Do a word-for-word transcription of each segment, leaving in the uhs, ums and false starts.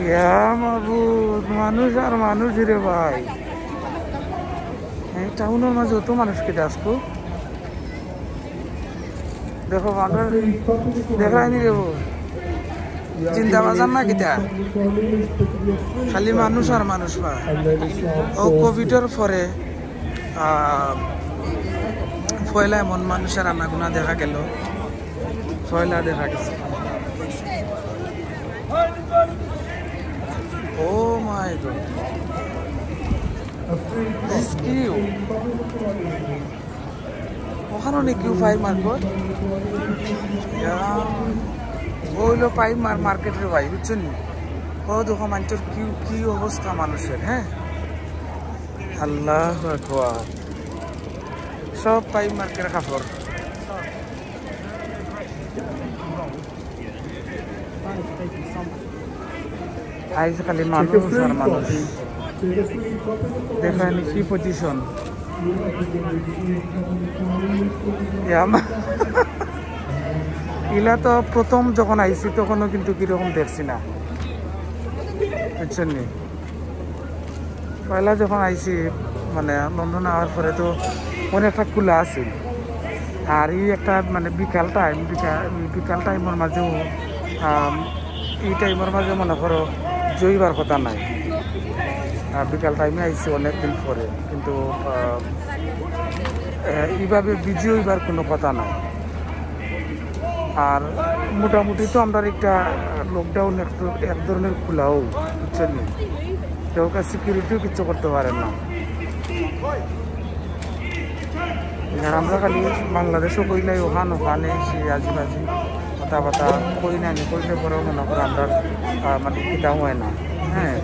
ইয়া মাবুদ, মানুষ আর মানুষ রে ভাই। এই টাউনর মাঝে অত মানুষ কিতা আজকু? দেখো, মানুষ দেখরায়নি রে বউ। জিন্দা বাজার না কিতা? খালি মানুষ আর মানুষ বা। ও কোভিডর পরে, আহ, পয়লা এমন মানুষের আনাগোনা দেখা গেল, পয়লা দেখা গেছে। Oh my God. This queue. ওখানো নি কিউ ফাইভ মার্কেট। ইয়া, ও অইলো ফাইভ মার্কেট রে ভাই, বুঝছইন নি? ও দেখো মানুষের কিউ, কি অবস্থা মানুষের, হ্যাঁ? আল্লাহু আকবার। সব ফাইভ মার্কেট কাপড়। আইজ খালি মানুষ আর মানুষ। দেখইন কি পজিশন। ইলা তো প্রথম যখন আইছি তখনও কিন্তু কিরকম দেখছি না, বুঝছইন নি? পয়লা যখন আইছি, মানে, লন্ডন আওয়ার পরে তো অনেকটা খোলা আছিল। আর ই একটা, মানে, বিকাল টাইম, বিকাল, বিকাল টাইমর মাঝেও, আম, ই টাইমর মাঝে মনে করো যে অইবার কথা নায়। আর বিকাল টাইমে আইছি অনেক দিন পরে, কিন্তু, আহ, এ, ইভাবে বিজি অইবার কোনো কথা নাই। আর মোটামুটি তো আমরার একটা লকডাউন এক, এক ধরনের খোলাও, বুঝছইন নি? কেউ কাছে সিকিউরিটিও কিচ্ছু করতে পারে না। আর আমরা খালি বাংলাদেশও কইলাই ওখান ওখানে সে আজিবাজি কথা বার্তা কই না, নি কইলে পরেও মনে করো আমরা, আহ, মানে কিতাও হয় না, হ্যাঁ।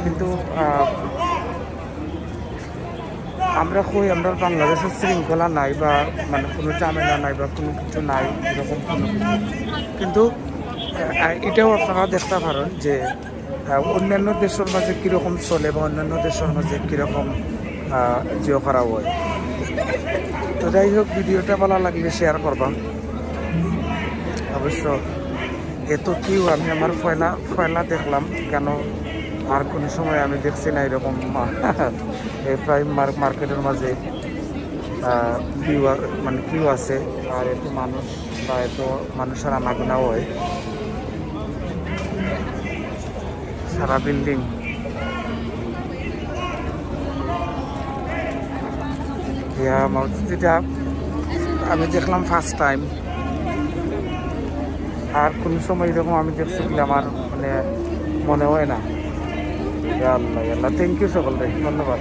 কিন্তু, আহ, আমরা কই আমরা বাংলাদেশর শৃঙ্খলা নাই বা মানে কোনো ঝামেলা নাই বা কোনো কিছু নাই, এরকম কোনো কিছু। কিন্তু, আহ, এটাও আপনারা দেখতা পারইন যে, আহ, অন্যান্য দেশর মাঝে কিরকম চলে বা অন্যান্য দেশর মাঝে কিরকম, আহ, জিও করা হয়। তো যাই হোক, ভিডিওটা ভালা লাগলে শেয়ার করবা অবশ্য। এত কিউ আমি আমার পয়লা, পয়লা দেখলাম, কেন আর কোনো সময় আমি দেখছি না এরকম। এই প্রাইম মার-, মার্কেটর মাঝে, আহ, কিউ আ-, মানে কিউ আছে, আর এত মানুষ বা এত মানুষর আনাগোনা হয়, সারা বিল্ডিং। ইয়া, আমার যেটা আমি দেখলাম ফার্স্ট টাইম, আর কোন সময় এরকম আমি দেখছি বলে আমার মানে মনে হয় না। ইয়া আল্লাহ, ইয়া আল্লাহ, থ্যাংক ইউ সকলরে, ধন্যবাদ।